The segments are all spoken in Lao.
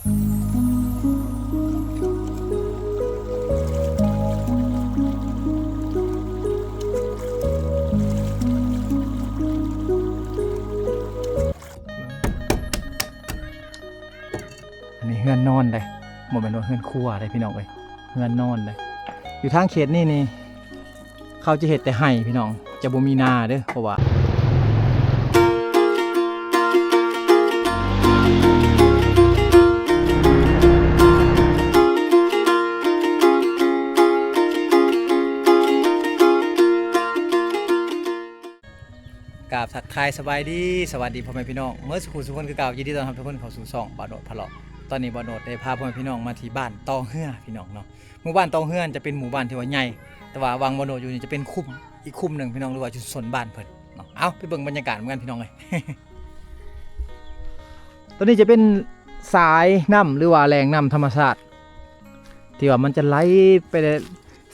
ອັນນີ້ເຮືອນນອນເດ້ ບໍ່ແມ່ນວ່າເຮືອນຄົວເດ້ພີ່ນ້ອງເອີຍ ເຮືອນນອນເດ້. ຢູ່ທາງເຂດນີ້ນີ້ ເຂົາຈະເຮັດແຕ່ໄຮ່ພີ່ນ້ອງ ຈະບໍ່ມີນາເດີ ເພາະວ່າ ກາບທັກທາຍສະບາຍດີ ສະຫວັດດີພໍ່ແມ່ພີ່ນ້ອງ ເໝິດສູ່ຜູ້ສູ່ຄົນຄືເກົ່າ. ຍິນດີຕ້ອນຮັບທຸກຄົນເຂົ້າສູ່ຊ່ອງບ່າວໂນດພາເລາະ. ຕອນນີ້ບ່າວໂນດໄດ້ພາພໍ່ແມ່ພີ່ນ້ອງມາທີ່ບ້ານຕໍ່ເຮືອພີ່ນ້ອງເນາະ. ໝູ່ບ້ານຕໍ່ເຮືອຈະເປັນໝູ່ບ້ານທີ່ວ່າໃຫຍ່ ແຕ່ວ່າວັງບ່າວໂນດຢູ່ນີ້ຈະເປັນຄຸ້ມອີກຄຸ້ມໜຶ່ງພີ່ນ້ອງ ຫຼືວ່າຊຸມຊົນບ້ານເພິ່ນເນາະ. ເອົາ ໄປເບິ່ງບັນຍາກາດນຳກັນພີ່ນ້ອງເອີຍ. ຕົວນີ້ຈະເປັນສາຍນ້ຳ ຫຼືວ່າແຫຼ່ງນ້ຳທຳມະຊາດ ທີ່ວ່າມັນຈະໄຫຼໄປ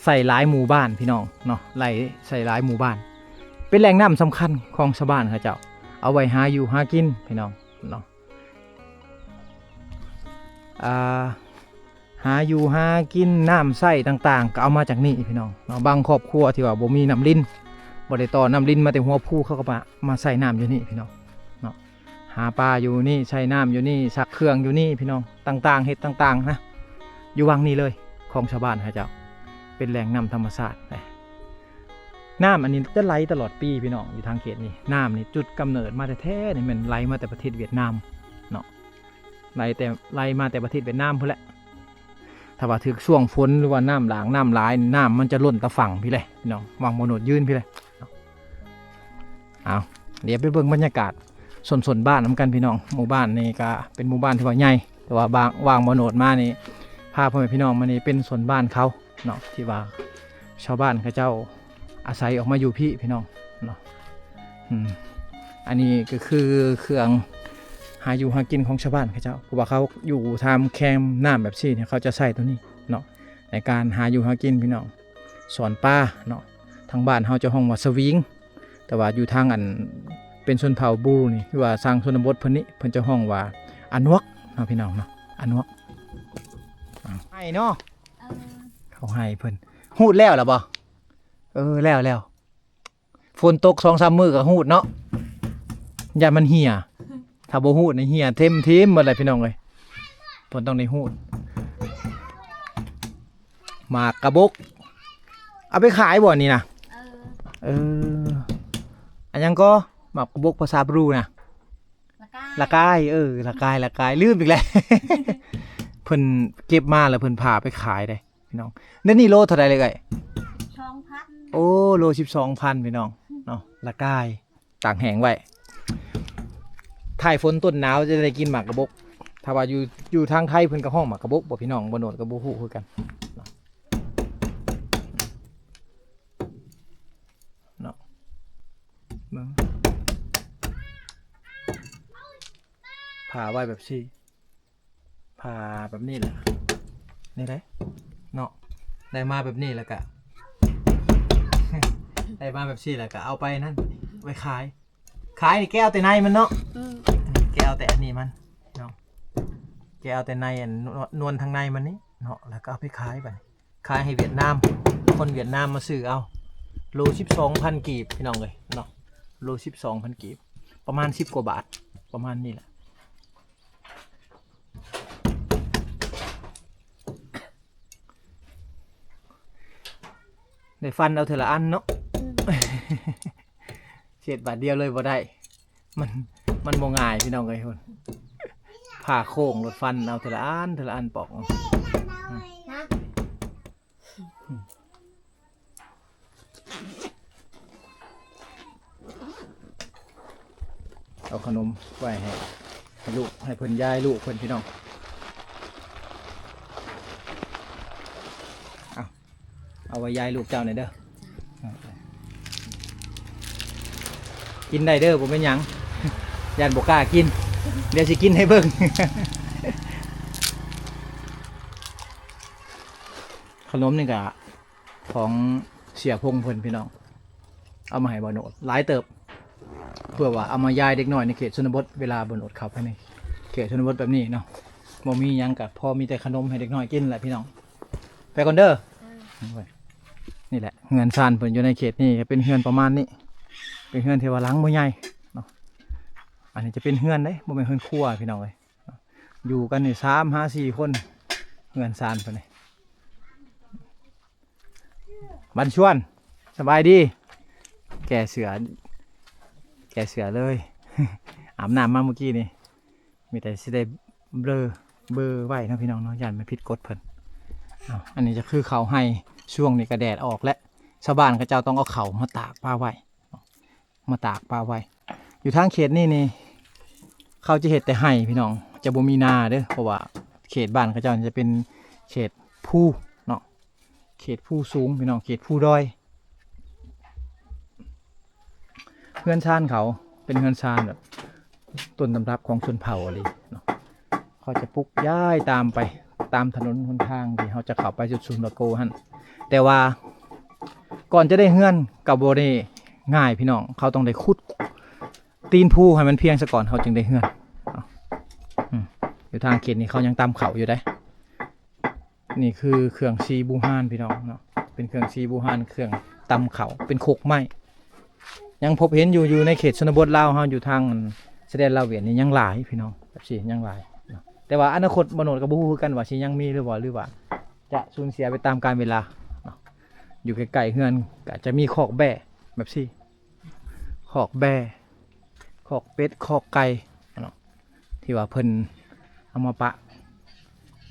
ໃສ່ຫຼາຍໝູ່ບ້ານພີ່ນ້ອງເນາະ ໄຫຼໃສ່ຫຼາຍໝູ່ບ້ານ ເປັນແຫຼ່ງນ້ຳສຳຄັນຂອງຊາວບ້ານເຂົາເຈົ້າ ເອົາໄວ້ຫາຢູ່ຫາກິນພີ່ນ້ອງເນາະ. ອ່າ ຫາຢູ່ຫາກິນ ນ້ຳໃຊ້ຕ່າງໆ ກໍເອົາມາຈາກນີ້ພີ່ນ້ອງເນາະ. ບາງຄອບຄົວທີ່ວ່າບໍ່ມີນ້ຳລິນ ບໍ່ໄດ້ຕໍ່ນ້ຳລິນມາແຕ່ຫົວພູ ເຂົາກໍມາ ມາໃຊ້ນ້ຳຢູ່ນີ້ພີ່ນ້ອງເນາະ. ຫາປາຢູ່ນີ້ ໃຊ້ນ້ຳຢູ່ນີ້ ຊັກເຄື່ອງຢູ່ນີ້ພີ່ນ້ອງ ຕ່າງໆ ເຮັດຕ່າງໆນະ ຢູ່ວັງນີ້ເລີຍ ຂອງຊາວບ້ານເຂົາເຈົ້າ ເປັນແຫຼ່ງນ້ຳທຳມະຊາດ. ນ້ຳອັນນີ້ຈະໄຫຼຕະຫຼອດປີພີ່ນ້ອງ ຢູ່ທາງເຂດນີ້ ນ້ຳນີ້ຈຸດກຳເນີດມາແທ້ໆນີ້ແມ່ນໄຫຼມາແຕ່ປະເທດຫວຽດນາມເນາະ ໄຫຼແຕ່ ໄຫຼມາແຕ່ປະເທດຫວຽດນາມພຸ້ນແຫຼະ. ຖ້າວ່າຖືກຊ່ວງຝົນ ຫຼືວ່ານ້ຳຫຼາກນ້ຳຫຼາຍ ນ້ຳມັນຈະລົ້ນຕາຝັ່ງພີ້ແຫຼະພີ່ນ້ອງ ວັງບ່າວໂນດຢືນພີ້ແຫຼະ. ເອົາ ດຽວໄປເບິ່ງບັນຍາກາດຊົນໆບ້ານນຳກັນພີ່ນ້ອງ. ໝູ່ບ້ານນີ້ກະເປັນໝູ່ບ້ານທີ່ວ່າໃຫຍ່ ແຕ່ວ່າບາງ ວາງບ່າວໂນດມານີ້ ພາພໍ່ແມ່ພີ່ນ້ອງມານີ້ເປັນຊົນບ້ານເຂົາເນາະ ທີ່ວ່າຊາວບ້ານເຂົາເຈົ້າອາໄສອອກມາຢູ່ພີ້ພີ່ນ້ອງເນາະ. ອືມ ອັນນີ້ກໍຄືເຄື່ອງຫາຢູ່ຫາກິນຂອງຊາວບ້ານເຂົາເຈົ້າ ເພາະວ່າເຂົາຢູ່ຕາມແຄມນ້ຳແບບຊີ້ນີ້ ເຂົາຈະໃຊ້ໂຕນີ້ເນາະ ໃນການຫາຢູ່ຫາກິນພີ່ນ້ອງ. ສອນປາເນາະ ທາງບ້ານເຮົາຈະຮ້ອງວ່າສະວິງ ແຕ່ວ່າຢູ່ທາງອັນເປັນຊົນເຜົ່າບູຣູນີ້ ຫຼືວ່າທາງຊົນນະບົດເພິ່ນນີ້ ເພິ່ນຈະຮ້ອງວ່າອານວກເນາະພີ່ນ້ອງເນາະ ອານວກ. ອ້າວ ໄຮ່ເນາະ ເອີ ເຂົາໄຮ່ເພິ່ນ ຮູດແລ້ວລະບໍ່? ເອີ ແລ້ວ ແລ້ວ ຝົນຕົກສອງສາມມື້ກໍຮູດເນາະ ຢ້ານມັນເຫ່ຍ ຖ້າບໍ່ຮູດນີ້ເຫ່ຍເຕັມທີມໝົດແຫຼະພີ່ນ້ອງເອີຍ ເພິ່ນຕ້ອງໄດ້ຮູດ. ໝາກກະບົກ ເອົາໄປຂາຍບໍ່ນີ້ນະ? ເອີ ເອີ ອັນຫຍັງກໍ ໝາກກະບົກພາສາບຣູນະ? ລະກາຍ ລະກາຍ ເອີ ລະກາຍ ລະກາຍ ລືມອີກແລ້ວ ເພິ່ນເກັບມາແລ້ວເພິ່ນພາໄປຂາຍເດ້ພີ່ນ້ອງ. ດຽວນີ້ໂລເທົ່າໃດເລີຍເອີຍ? ສອງພັນ ໂອ້ ໂລສິບສອງພັນພີ່ນ້ອງເນາະ ລະກາຍ ຕາກແຫ້ງໄວ້ ທ້າຍຝົນຕົ້ນໜາວຈະໄດ້ກິນໝາກກະບົກ. ຖ້າວ່າຢູ່ ຢູ່ທາງໄທເພິ່ນກໍຮ້ອງໝາກກະບົກບໍ່ພີ່ນ້ອງ? ບໍ່ໂນດກໍບໍ່ຮູ້ຄືກັນເນາະ. ເບິ່ງ ຜ່າໄວ້ແບບຊີ້ ຜ່າແບບນີ້ແຫຼະ ນີ້ເດ້ເນາະ ໄດ້ມາແບບນີ້ແລ້ວກະ ໄດ້ມາແບບຊີ້ແລ້ວກະເອົາໄປນັ້ນ ໄປຂາຍ ຂາຍນີ້ແກະເອົາແຕ່ໃນມັນເນາະ ອືມ ແກະເອົາແຕ່ອັນນີ້ມັນເນາະ ແກະເອົາແຕ່ໃນອັນນວນ ນວນທາງໃນມັນນີ້ເນາະ ແລ້ວກໍເອົາໄປຂາຍບັດນີ້ ຂາຍໃຫ້ຫວຽດນາມ ຄົນຫວຽດນາມມາຊື້ເອົາ ໂລສິບສອງພັນກີບພີ່ນ້ອງເອີຍເນາະ ໂລສິບສອງພັນກີບ ປະມານສິບກວ່າບາດ ປະມານນີ້ແຫຼະ. ໄດ້ຟັນເອົາເທື່ອລະອັນເນາະ ອືມ ເສດບາດດຽວເລີຍບໍ່ໄດ້ ມັນ ມັນບໍ່ງ່າຍພີ່ນ້ອງເອີຍ ພຸ້ນ ຜ່າໂຄ້ງໂລດ ຟັນເອົາເທື່ອລະອັນ ເທື່ອລະອັນປອກເອົາ ນະ ເອົາຂະໜົມໄວ້ໃຫ້ ໃຫ້ລູກ ໃຫ້ເພິ່ນ ຍາຍລູກເພິ່ນພີ່ນ້ອງ ເອົາ ເອົາໄວ້ຍາຍລູກເຈົ້າແດ່ເດີ ກິນໄດ້ເດີ ບໍ່ເປັນຫຍັງ ຢ້ານບໍ່ກ້າກິນ ດຽວຊິກິນໃຫ້ເບິ່ງ. ຂະໜົມນີ້ກະຂອງເສຍພົງເພິ່ນພີ່ນ້ອງ ເອົາມາໃຫ້ບ່າວໂນດຫຼາຍເຕີບ ເພື່ອວ່າເອົາມາຢາຍເດັກນ້ອຍໃນເຂດຊົນນະບົດ ເວລາບ່າວໂນດເຂົ້າໄປໃນເຂດຊົນນະບົດແບບນີ້ເນາະ ບໍ່ມີຫຍັງ ກໍພໍມີແຕ່ຂະໜົມໃຫ້ເດັກນ້ອຍກິນແຫຼະພີ່ນ້ອງ. ໄປກ່ອນເດີ. ນີ້ແຫຼະເຮືອນຊານເພິ່ນຢູ່ໃນເຂດນີ້ ກໍເປັນເຮືອນປະມານນີ້ ເປັນເຮືອນທີ່ວ່າຫຼັງບໍ່ໃຫຍ່ເນາະ. ອັນນີ້ຈະເປັນເຮືອນເດ້ ບໍ່ແມ່ນເຮືອນຄົວພີ່ນ້ອງເອີຍ. ຢູ່ກັນນີ້ສາມຫາສີ່ຄົນ ເຮືອນຊານເພິ່ນນີ້. ບັນຊວນ ສະບາຍດີ. ແກ້ເສື້ອ ແກ້ເສື້ອເລີຍ ອາບນ້ຳມາມື້ກີ້ນີ້ ມີແຕ່ຊິໄດ້ເບລີເບີໄວ້ເນາະພີ່ນ້ອງເນາະ ຢ້ານມັນຜິດກົດເພິ່ນ. ເອົາ ອັນນີ້ຈະຄືເຂົ້າໄຮ່ ຊ່ວງນີ້ກໍແດດອອກແລ້ວ ຊາວບ້ານເຂົາເຈົ້າຕ້ອງເອົາເຂົ້າມາຕາກປະໄວ້ ມາຕາກປະໄວ້. ຢູ່ທາງເຂດນີ້ນີ້ ເຂົາຈະເຮັດແຕ່ໄຮ່ພີ່ນ້ອງ ຈະບໍ່ມີນາເດີ ເພາະວ່າເຂດບ້ານເຂົາເຈົ້າຈະເປັນເຂດພູເນາະ ເຂດພູສູງພີ່ນ້ອງ ເຂດພູດອຍ. ເຮືອນຊານເຂົາເປັນເຮືອນຊານແບບຕົ້ນຕຳລັບຂອງຊົນເຜົ່າອີ່ຫຼີເນາະ. ເຂົາຈະປຸກຍ້າຍຕາມໄປຕາມຖະໜົນຫົນທາງທີ່ເຮົາຈະເຂົ້າໄປຈຸດຊຸມລະໂກຫັ້ນ. ແຕ່ວ່າກ່ອນຈະໄດ້ເຮືອນກໍບໍ່ໄດ້ງ່າຍພີ່ນ້ອງ ເຂົາຕ້ອງໄດ້ຂຸດຕີນພູໃຫ້ມັນພຽງຊະກ່ອນ ເຂົາຈຶ່ງໄດ້ເຮືອນເນາະ. ອືມ ຢູ່ທາງເຂດນີ້ເຂົາຍັງຕຳເຂົ້າຢູ່ເດ້. ນີ້ຄືເຄື່ອງຊີບູຮານພີ່ນ້ອງເນາະ ເປັນເຄື່ອງຊີບູຮານ ເຄື່ອງຕຳເຂົ້າ ເປັນຄົກໄມ້ ຍັງພົບເຫັນຢູ່ ຢູ່ໃນເຂດຊົນນະບົດລາວເຮົາ ຢູ່ທາງຊາຍແດນລາວຫວຽດນີ້ຍັງຫຼາຍພີ່ນ້ອງ ແບບຊີ້ຍັງຫຼາຍເນາະ. ແຕ່ວ່າອະນາຄົດບໍ່ໂນດກໍບໍ່ຮູ້ຄືກັນວ່າຊິຍັງມີຫຼືບໍ່ ຫຼືວ່າຈະສູນເສຍໄປຕາມການເວລາເນາະ. ຢູ່ໃກ້ໆເຮືອນກໍຈະມີຄອກແບ້ແບບຊີ້ ຄອກແບ້ ຄອກເປັດ ຄອກໄກ່ເນາະ ທີ່ວ່າເພິ່ນເອົາມາປະ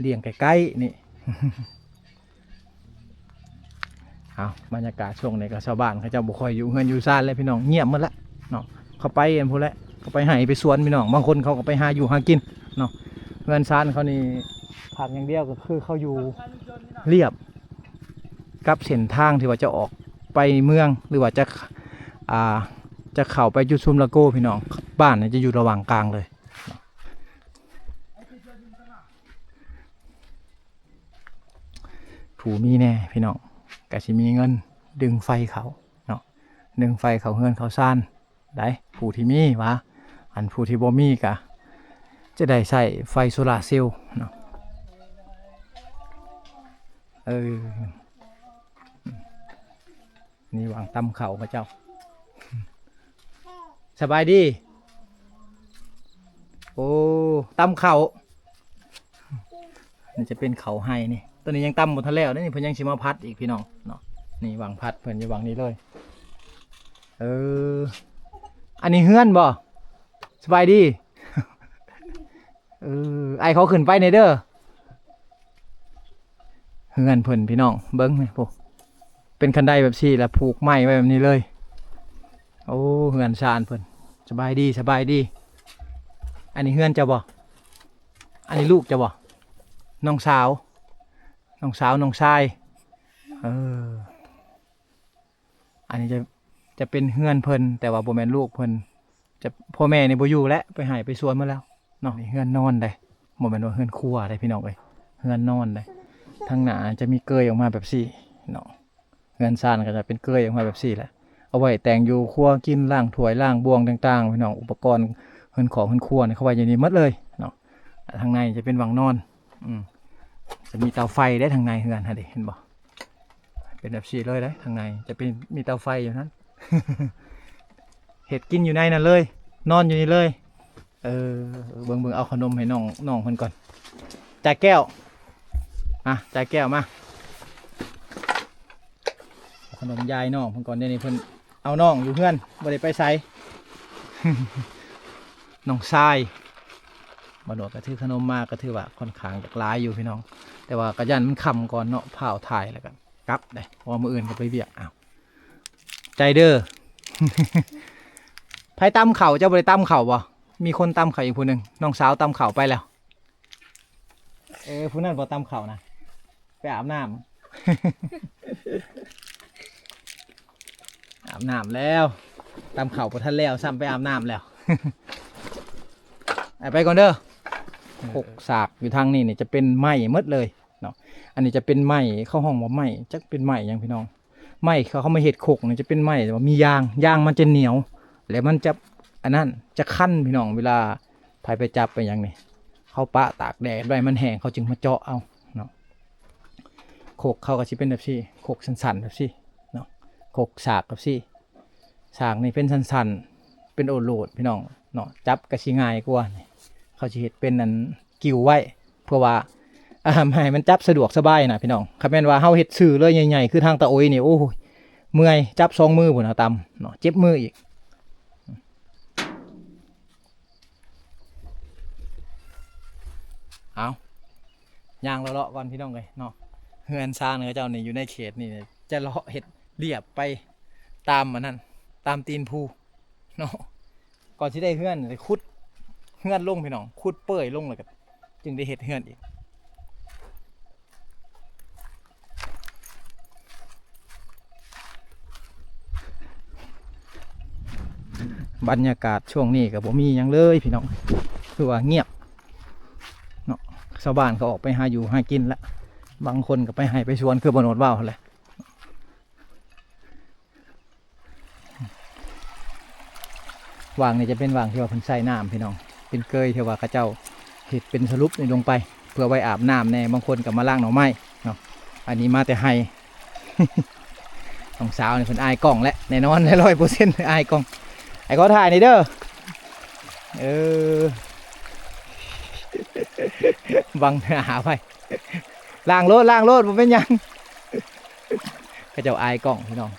ລ້ຽງໃກ້ໆນີ້. ເອົາ ບັນຍາກາດຊ່ວງນີ້ກໍຊາວບ້ານເຂົາເຈົ້າບໍ່ຄ່ອຍຢູ່ເຮືອນຢູ່ຊານແລ້ວພີ່ນ້ອງ ງຽບໝົດແລ້ວເນາະ. ເຂົາໄປອັນພຸ້ນແຫຼະ ເຂົາໄປໄຮ່ໄປສວນພີ່ນ້ອງ ບາງຄົນເຂົາກໍໄປຫາຢູ່ຫາກິນເນາະ. ເຮືອນຊານເຂົານີ້ຂາດຢ່າງດຽວກໍຄືເຂົາຢູ່ລຽບ ກັບເສັ້ນທາງທີ່ວ່າຈະອອກໄປເມືອງ ຫຼືວ່າຈະ ອ່າ ຈະເຂົ້າໄປຈຸດຊຸມລະໂກພີ່ນ້ອງ ບ້ານນີ້ຈະຢູ່ລະຫວ່າງກາງເລີຍ. ຜູ້ມີແດ່ພີ່ນ້ອງ ກະຊິມີເງິນດຶງໄຟເຂົ້າເນາະ ດຶງໄຟເຂົ້າເຮືອນເຂົ້າຊານໄດ໋ ຜູ້ທີ່ມີຫວາ. ອັນຜູ້ທີ່ບໍ່ມີກະຈະໄດ້ໃຊ້ໄຟໂຊລາເຊວເນາະ. ເອີ ນີ້ວາງຕຳເຂົ້າເຂົາເຈົ້າ. ສະບາຍດີ. ໂອ້ ຕຳເຂົ້າ ນີ້ຈະເປັນເຂົ້າໄຮ່ນີ້ ໂຕນີ້ຍັງຕຳບໍ່ທັນແລ້ວເດ້ນີ້ ເພິ່ນຍັງຊິມາຜັດອີກພີ່ນ້ອງເນາະ. ນີ້ວາງຜັດເພິ່ນຢູ່ວາງນີ້ເລີຍ. ເອີ ອັນນີ້ເຮືອນບໍ່? ສະບາຍດີ. ເອີ ອ້າຍຂໍຂຶ້ນໄປແດ່ເດີ. ເຮືອນເພິ່ນພີ່ນ້ອງ ເບິ່ງນີ້ ໂອ້ ເປັນຄັນໄດແບບຊີ້ ແລ້ວຜູກໄມ້ໄວ້ແບບນີ້ເລີຍ. ໂອ້ ເຮືອນຊານເພິ່ນ. ສະບາຍດີ ສະບາຍດີ. ອັນນີ້ເຮືອນເຈົ້າບໍ່? ອັນນີ້ລູກເຈົ້າບໍ່? ນ້ອງສາວ ນ້ອງສາວ ນ້ອງຊາຍ. ເອີ ອັນນີ້ຈະ ຈະເປັນເຮືອນເພິ່ນ ແຕ່ວ່າບໍ່ແມ່ນລູກເພິ່ນ ຈະ ພໍ່ແມ່ນີ້ບໍ່ຢູ່ແລ້ວ ໄປໄຮ່ໄປສວນໝົດແລ້ວເນາະ. ນີ້ເຮືອນນອນເດ້ ບໍ່ແມ່ນວ່າເຮືອນຄົວເດ້ພີ່ນ້ອງເອີຍ ເຮືອນນອນເດ້. ທາງໜ້າຈະມີເກີຍອອກມາແບບຊີ້ເນາະ ເຮືອນຊານກໍຈະເປັນເກີຍອອກມາແບບຊີ້ແຫຼະ ເອົາໄວ້ແຕ່ງຢູ່ຄົວກິນ ລ້າງຖ້ວຍລ້າງບ່ວງຕ່າງໆ ພີ່ນ້ອງ. ອຸປະກອນເຮືອນຂອງເຮືອນຄົວນີ້ ເຂົາໄວ້ຢູ່ນີ້ໝົດເລີຍເນາະ. ທາງໃນຈະເປັນຫວ່າງນອນ ອືມ ຈະມີເຕົາໄຟເດ້ທາງໃນເຮືອນຫັ້ນເດ້ ເຫັນບໍ່? ເປັນແບບຊີ້ເລີຍເດ້ ທາງໃນຈະເປັນ ມີເຕົາໄຟຢູ່ນັ້ນ ເຮັດກິນຢູ່ໃນນັ້ນເລີຍ ນອນຢູ່ນີ້ເລີຍ. ເອີ ເບິ່ງໆ ເອົາຂະໜົມໃຫ້ນ້ອງ ນ້ອງເພິ່ນກ່ອນ. ຈ່າຍແກ້ວ ມາ ຈ່າຍແກ້ວມາ. ເອົາຂະໜົມຢາຍນ້ອງເພິ່ນກ່ອນ ດຽວນີ້ເພິ່ນເອົານ້ອງຢູ່ເຮືອນ ບໍ່ໄດ້ໄປໃສ. ນ້ອງຊາຍ ບ່າວໂນດກໍຖືຂະໜົມມາ ກໍຖືວ່າຄ່ອນຂ້າງຈະຫຼາຍຢູ່ພີ່ນ້ອງ ແຕ່ວ່າກໍຢ້ານມັນຄ່ຳກ່ອນເນາະ ຟ້າວຖ່າຍແລ້ວກໍກັບເດ້ ເພາະວ່າມື້ອື່ນກໍໄປວຽກ. ອ້າວ ໃຈເດີ. ໃຜຕຳເຂົ້າ? ເຈົ້າບໍ່ໄດ້ຕຳເຂົ້າບໍ່? ມີຄົນຕຳເຂົ້າອີກຜູ້ໜຶ່ງ ນ້ອງສາວຕຳເຂົ້າໄປແລ້ວ. ເອີ ຜູ້ນັ້ນບໍ່ຕຳເຂົ້ານະ ໄປອາບນ້ຳ ອາບນ້ຳແລ້ວ ຕຳເຂົ້າບໍ່ທັນແລ້ວຊ້ຳ ໄປອາບນ້ຳແລ້ວ. ໄປກ່ອນເດີ. ຄົກສາກຢູ່ທາງນີ້ນີ້ຈະເປັນໄມ້ໝົດເລີຍເນາະ ອັນນີ້ຈະເປັນໄມ້ ເຂົາຮ້ອງວ່າໄມ້ ຈັກເປັນໄມ້ຫຍັງພີ່ນ້ອງ. ໄມ້ເຂົາ ເຂົາມາເຮັດຄົກນີ້ຈະເປັນໄມ້ແບບວ່າມີຢາງ ຢາງມັນຈະໜຽວ ແລ້ວມັນຈະ ອັນນັ້ນ ຈະຄັນພີ່ນ້ອງ ເວລາໃຜໄປຈັບໄປຫຍັງນີ້ ເຂົາປະຕາກແດດໄວ້ມັນແຫ້ງ ເຂົາຈຶ່ງມາເຈາະເອົາເນາະ. ຄົກເຂົາກໍຊິເປັນແບບຊີ້ ຄົກສັ້ນໆແບບຊີ້ເນາະ ຄົກສາກແບບຊີ້ ສາກນີ້ເປັນສັ້ນໆ ເປັນໂອໂລດພີ່ນ້ອງເນາະ ຈັບກໍຊິງ່າຍກວ່າ. ນີ້ເຂົາຊິເຮັດເປັນອັນ ກິ້ວໄວ້ ເພື່ອວ່າ ອ່າ ໃຫ້ມັນຈັບສະດວກສະບາຍນະພີ່ນ້ອງ. ຄັນແມ່ນວ່າເຮົາເຮັດຊື່ເລີຍໃຫຍ່ໆ ຄືທາງຕາໂອຍນີ້ ໂອ້ຍ ເມື່ອຍ ຈັບສອງມືພຸ້ນເອົາຕຳເນາະ ເຈັບມືອີກ. ເອົາ ຍ່າງເລາະໆກ່ອນພີ່ນ້ອງເອີຍເນາະ. ເຮືອນຊານເຂົາເຈົ້ານີ້ຢູ່ໃນເຂດນີ້ ຈະເລາະເຮັດລຽບໄປຕາມອັນນັ້ນ ຕາມຕີນພູເນາະ. ກ່ອນຊິໄດ້ເຮືອນ ໄດ້ຂຸດເຮືອນລົງພີ່ນ້ອງ ຂຸດເປີຍລົງ ແລ້ວກໍຈຶ່ງໄດ້ເຮັດເຮືອນອີກ. ບັນຍາກາດຊ່ວງນີ້ກໍບໍ່ມີຫຍັງເລີຍພີ່ນ້ອງ ຄືວ່າງຽບເນາະ. ຊາວບ້ານກໍອອກໄປຫາຢູ່ຫາກິນລະ ບາງຄົນກໍໄປໄຮ່ໄປສວນ ຄືບ່າວໂນດເວົ້າຫັ້ນແຫຼະ. ຫວ່າງນີ້ຈະເປັນຫວ່າງທີ່ວ່າເພິ່ນໃສ່ນ້ຳພີ່ນ້ອງ ເປັນເກີຍທີ່ວ່າເຂົາເຈົ້າເຮັດເປັນສະຫຼຸບນີ້ລົງໄປ ເພື່ອໄວ້ອາບນ້ຳແດ່. ບາງຄົນກໍມາລ້າງໜໍ່ໄມ້ເນາະ. ອັນນີ້ມາແຕ່ໄຮ່ ນ້ອງສາວນີ້ເພິ່ນອາຍກ້ອງແຫຼະ ແນ່ນອນແຫຼະ ຮ້ອຍເປີເຊັນ ອາຍກ້ອງ. ອ້າຍຂໍຖ່າຍໜ່ອຍເດີ ເອີ ບັງໜ້າໄວ້. ລ້າງໂລດ ລ້າງໂລດ ບໍ່ເປັນຫຍັງ. ເຂົາເຈົ້າອາຍກ້ອງພີ່ນ້ອງ.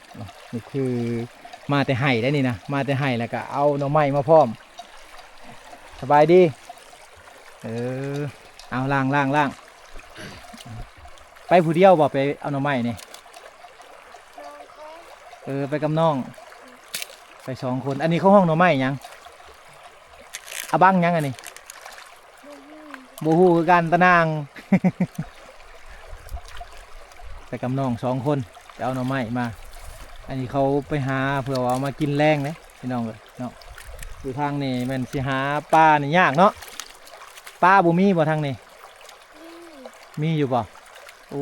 ນີ້ຄືມາແຕ່ໄຮ່ໄດ໋ນີ້ນະ ມາແຕ່ໄຮ່ ແລ້ວກໍເອົາໜໍ່ໄມ້ມາພ້ອມ. ສະບາຍດີ. ເອີ ເອົາ ລ້າງ ລ້າງ ລ້າງ. ໄປຜູ້ດຽວບໍ່ ໄປເອົາໜໍ່ໄມ້ນີ້? ເອີ ໄປກັບນ້ອງ ໄປສອງຄົນ. ອັນນີ້ເຂົາຮ້ອງໜໍ່ໄມ້ຫຍັງ? ອາບັງຫຍັງອັນນີ້? ບໍ່ຮູ້ ບໍ່ຮູ້ຄືກັນ ຕານາງ. ໄປກັບນ້ອງສອງຄົນ ໄປເອົາໜໍ່ໄມ້ມາ. ອັນນີ້ເຂົາໄປຫາເພື່ອວ່າເອົາມາກິນແລງເດ້ ພີ່ນ້ອງເອີຍເນາະ. ຢູ່ທາງນີ້ແມ່ນຊິຫາປານີ້ຍາກເນາະ. ປາບໍ່ມີບໍ່ທາງນີ້? ມີ ມີຢູ່ບໍ່? ໂອ້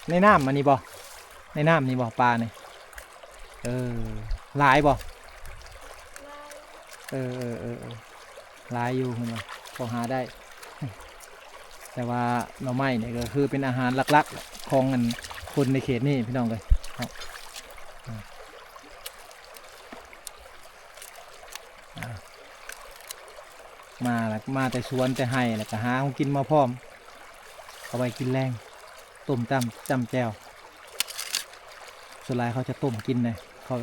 ໃນນ້ຳອັນນີ້ບໍ່? ໃນນ້ຳນີ້ບໍ່ ປານີ້? ເອີ ຫຼາຍບໍ່? ຫຼາຍ ເອີ ເອີ ເອີ ເອີ ຫຼາຍຢູ່ ເຫັນບໍ່ ພໍຫາໄດ້. ແຕ່ວ່າໜໍ່ໄມ້ນີ້ກໍຄືເປັນອາຫານຫຼັກໆຂອງອັນຄົນໃນເຂດນີ້ ພີ່ນ້ອງເອີຍເນາະ. ອ່າ ມາລະ ມາແຕ່ສວນແຕ່ໄຮ່ ແລ້ວກໍຫາຂອງກິນມາພ້ອມ ເອົາໄວ້ກິນແລງ ຕົ້ມຈ້ຳ ຈ້ຳແຈ່ວ. ສ່ວນຫຼາຍເຂົາຈະຕົ້ມກິນເດ້ ເຂົາ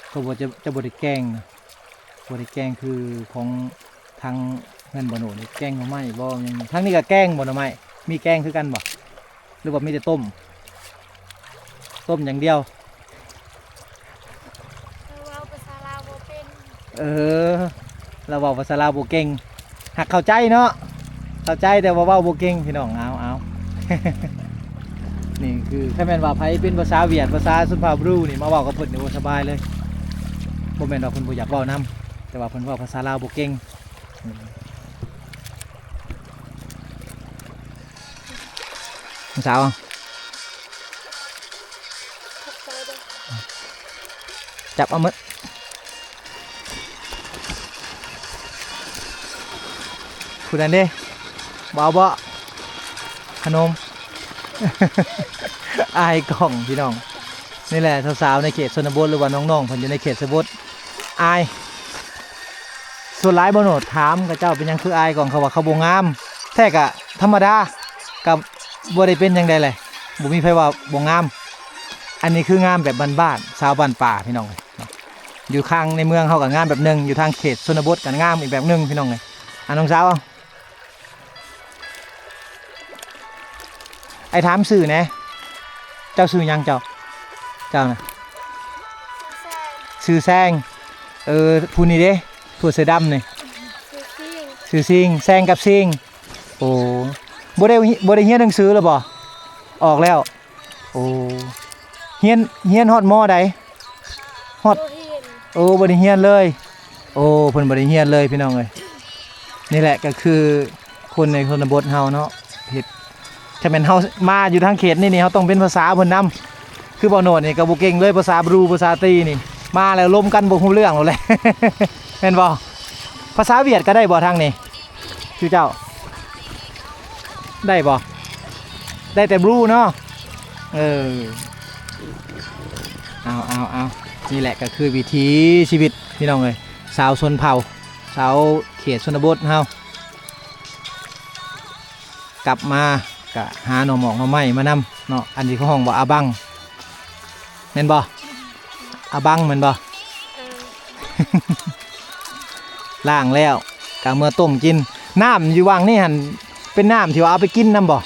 ເຂົາບໍ່ ຈະ ຈະບໍ່ໄດ້ແກງນະ ບໍ່ໄດ້ແກງຄືຂອງທາງເຮືອນບ່າວໂນດນີ້ ແກງໜໍ່ໄມ້ບໍ່ ຫຍັງ. ທາງນີ້ກໍແກງບໍ່ ໜໍ່ໄມ້? ມີແກງຄືກັນບໍ່ ຫຼືວ່າມີແຕ່ຕົ້ມ? ຕົ້ມຢ່າງດຽວ. ເຮົາເວົ້າພາສາລາວບໍ່ເປັນ. ເອີ ລາວເວົ້າພາສາລາວບໍ່ເກັ່ງ ຫາກເຂົ້າໃຈເນາະ ເຂົ້າໃຈແຕ່ວ່າເວົ້າບໍ່ເກັ່ງ ພີ່ນ້ອງ. ເອົາ ເອົາ ນີ້ຄື ຄັນແມ່ນວ່າໃຜເປັນພາສາຫວຽດ ພາສາຊົນເຜົ່າບຣູນີ້ ມາເວົ້າກັບເພິ່ນນີ້ ໂອ້ ສະບາຍເລີຍ. ບໍ່ແມ່ນວ່າເພິ່ນບໍ່ຢາກເວົ້ານຳ ແຕ່ວ່າເພິ່ນເວົ້າພາສາລາວບໍ່ເກັ່ງ. ນ້ອງສາວ ຂອບໃຈເດີ ຈັບເອົາໝົດ. ຜູ້ນັ້ນເດ້ ບໍ່ເອົາບໍ່ ຂະໜົມ? ອາຍກ້ອງ ພີ່ນ້ອງ. ນີ້ແຫຼະ ສາວໆ ໃນເຂດຊົນນະບົດ ຫຼືວ່ານ້ອງໆ ເພິ່ນຢູ່ໃນເຂດຊົນນະບົດ ອາຍ. ສ່ວນຫຼາຍບ່າວໂນດຖາມເຂົາເຈົ້າ ເປັນຫຍັງຄືອາຍກ້ອງ ເຂົາວ່າເຂົາບໍ່ງາມ. ແທ້ກະທຳມະດາ ກະບໍ່ໄດ້ເປັນຫຍັງໃດແຫຼະ ບໍ່ມີໃຜວ່າບໍ່ງາມ. ອັນນີ້ຄືງາມແບບບ້ານໆ ສາວບ້ານປ່າ ພີ່ນ້ອງເອີຍ. ຢູ່ຂ້າງໃນເມືອງເຮົາກໍງາມແບບໜຶ່ງ ຢູ່ທາງເຂດຊົນນະບົດກໍງາມອີກແບບໜຶ່ງ ພີ່ນ້ອງເອີຍ. ອ່າ ນ້ອງສາວ ອ້າຍຖາມຊື່ແດ່ ເຈົ້າຊື່ຫຍັງເຈົ້າ? ເຈົ້ານະ? ຊື່ແຊງ. ເອີ ຜູ້ນີ້ເດ້ ຜູ້ເສື້ອດຳນີ້? ຊື່ຊິງ. ຊື່ຊິງ. ແຊງກັບຊິງ. ໂອ້ ບໍ່ໄດ້ ບໍ່ໄດ້ຮຽນໜັງສືແລ້ວບໍ່? ອອກແລ້ວ. ໂອ້ ຮຽນ ຮຽນຮອດ ມໍ ໃດ? ຮອດ ບໍ່ຮຽນ. ໂອ້ ບໍ່ໄດ້ຮຽນເລີຍ. ໂອ້ ເພິ່ນບໍ່ໄດ້ຮຽນເລີຍ ພີ່ນ້ອງເອີຍ. ນີ້ແຫຼະກໍຄືຄົນໃນຊົນນະບົດເຮົາເນາະ ເຮັດ ຖ້າແມ່ນເຮົາມາຢູ່ທາງເຂດນີ້ນີ້ ເຮົາຕ້ອງເປັນພາສາເພິ່ນນຳ. ຄືບ່າວໂນດນີ້ກໍບໍ່ເກັ່ງເລີຍ ພາສາບຣູ ພາສາຕີນີ້ ມາແລ້ວລົມກັນບໍ່ຮູ້ເລື່ອງໂລດແຫຼະ ແມ່ນບໍ່? ພາສາຫວຽດກໍໄດ້ບໍ່ທາງນີ້? ຊື່ເຈົ້າ ໄດ້ບໍ່? ໄດ້ແຕ່ບລູເນາະ. ເອີ ເອົາ ເອົາ ເອົາ ນີ້ແຫຼະກໍຄືວິຖີຊີວິດ ພີ່ນ້ອງເອີຍ, ຊາວຊົນເຜົ່າ ຊາວເຂດຊົນນະບົດເຮົາ ກັບມາກະຫາໜໍ່ໝອກໜໍ່ໄມ້ມານຳເນາະ. ອັນນີ້ເຂົາຮ້ອງວ່າອາບັງ ແມ່ນບໍ່? ອາບັງແມ່ນບໍ່? ເອີ ລ້າງແລ້ວກະເມືອຕົ້ມກິນ. ນ້ຳຢູ່ຫວ່າງນີ້ຫັ້ນ ເປັນນ້ຳທີ່ວ່າເອົາໄປກິນນຳບໍ່?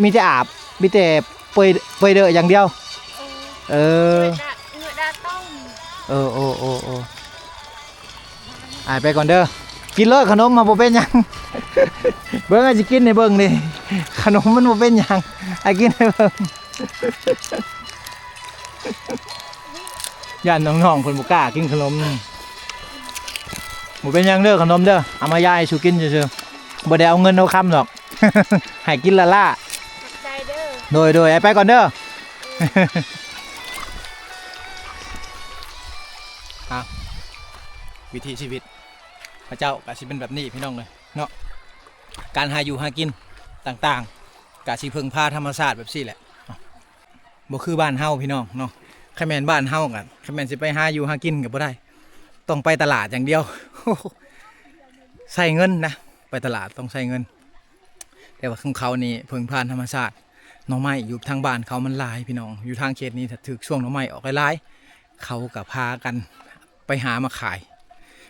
ມີແຕ່ອາບ ມີແຕ່ເປີຍ ເປີຍເດີຢ່າງດຽວ. ເອີ ເອີ ເຫື່ອດາ ເຫື່ອດາຕົ້ມ. ເອີ ໂອ ໂອ ໂອ ອ້າຍໄປກ່ອນເດີ. ກິນເລີຍຂະໜົມ ມັນບໍ່ເປັນຫຍັງ. ເບິ່ງ ອ້າຍຊິກິນໃຫ້ເບິ່ງນີ້ ຂະໜົມມັນບໍ່ເປັນຫຍັງ. ອ້າຍກິນໃຫ້ເບິ່ງ. ຢ້ານນ້ອງໆເພິ່ນບໍ່ກ້າກິນຂະໜົມ. ບໍ່ເປັນຫຍັງເດີ ຂະໜົມເດີ ເອົາມາຢາຍສູ່ກິນຊື່ໆ ບໍ່ໄດ້ເອົາເງິນເອົາຄຳດອກ ໃຫ້ກິນລ້າໆ. ຂອບໃຈເດີ. ໂດຍໆ ອ້າຍໄປກ່ອນເດີ. ອ່ະ ວິຖີຊີວິດເຂົາເຈົ້າກະຊິເປັນແບບນີ້ ພີ່ນ້ອງເອີຍເນາະ. ການຫາຢູ່ຫາກິນຕ່າງໆ ກະຊິເພິ່ງພາທຳມະຊາດແບບຊີ້ແຫຼະ. ບໍ່ຄືບ້ານເຮົາ ພີ່ນ້ອງເນາະ. ຄັນແມ່ນບ້ານເຮົາກະ ຄັນແມ່ນຊິໄປຫາຢູ່ຫາກິນກະບໍ່ໄດ້ ຕ້ອງໄປຕະຫຼາດຢ່າງດຽວ. ໃຊ້ເງິນນະ ໄປຕະຫຼາດຕ້ອງໃຊ້ເງິນ. ແຕ່ວ່າຂອງເຂົານີ້ເພິ່ງພາທຳມະຊາດ. ໜໍ່ໄມ້ຢູ່ທາງບ້ານເຂົາມັນຫຼາຍ ພີ່ນ້ອງ, ຢູ່ທາງເຂດນີ້ຖ້າຖືກຊ່ວງໜໍ່ໄມ້ອອກຫຼາຍໆ ເຂົາກະພາກັນໄປຫາມາຂາຍ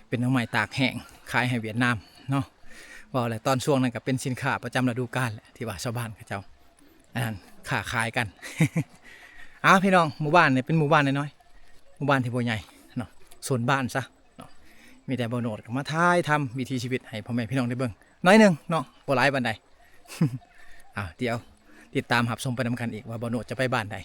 ເປັນໜໍ່ໄມ້ຕາກແຫ້ງ ຂາຍໃຫ້ຫວຽດນາມເນາະ. ເວົ້າແລ້ວຕອນຊ່ວງນັ້ນກະເປັນສິນຄ້າປະຈຳລະດູການແຫຼະ ທີ່ວ່າຊາວບ້ານເຂົາເຈົ້າ ອັນນັ້ນ ຄ້າຂາຍກັນ. ເອົາ ພີ່ນ້ອງ, ໝູ່ບ້ານນີ້ເປັນໝູ່ບ້ານນ້ອຍໆ ໝູ່ບ້ານທີ່ບໍ່ໃຫຍ່ເນາະ, ໂຊນບ້ານຊະເນາະ. ມີແຕ່ບ່າວໂນດກໍມາຖ່າຍທຳວິຖີຊີວິດໃຫ້ພໍ່ແມ່ພີ່ນ້ອງໄດ້ເບິ່ງໜ້ອຍໜຶ່ງເນາະ, ບໍ່ຫຼາຍປານໃດ. ເອົາ ດຽວຕິດຕາມຮັບຊົມໄປນຳກັນອີກວ່າບ່າວໂນດຈະໄປບ້ານໃດ.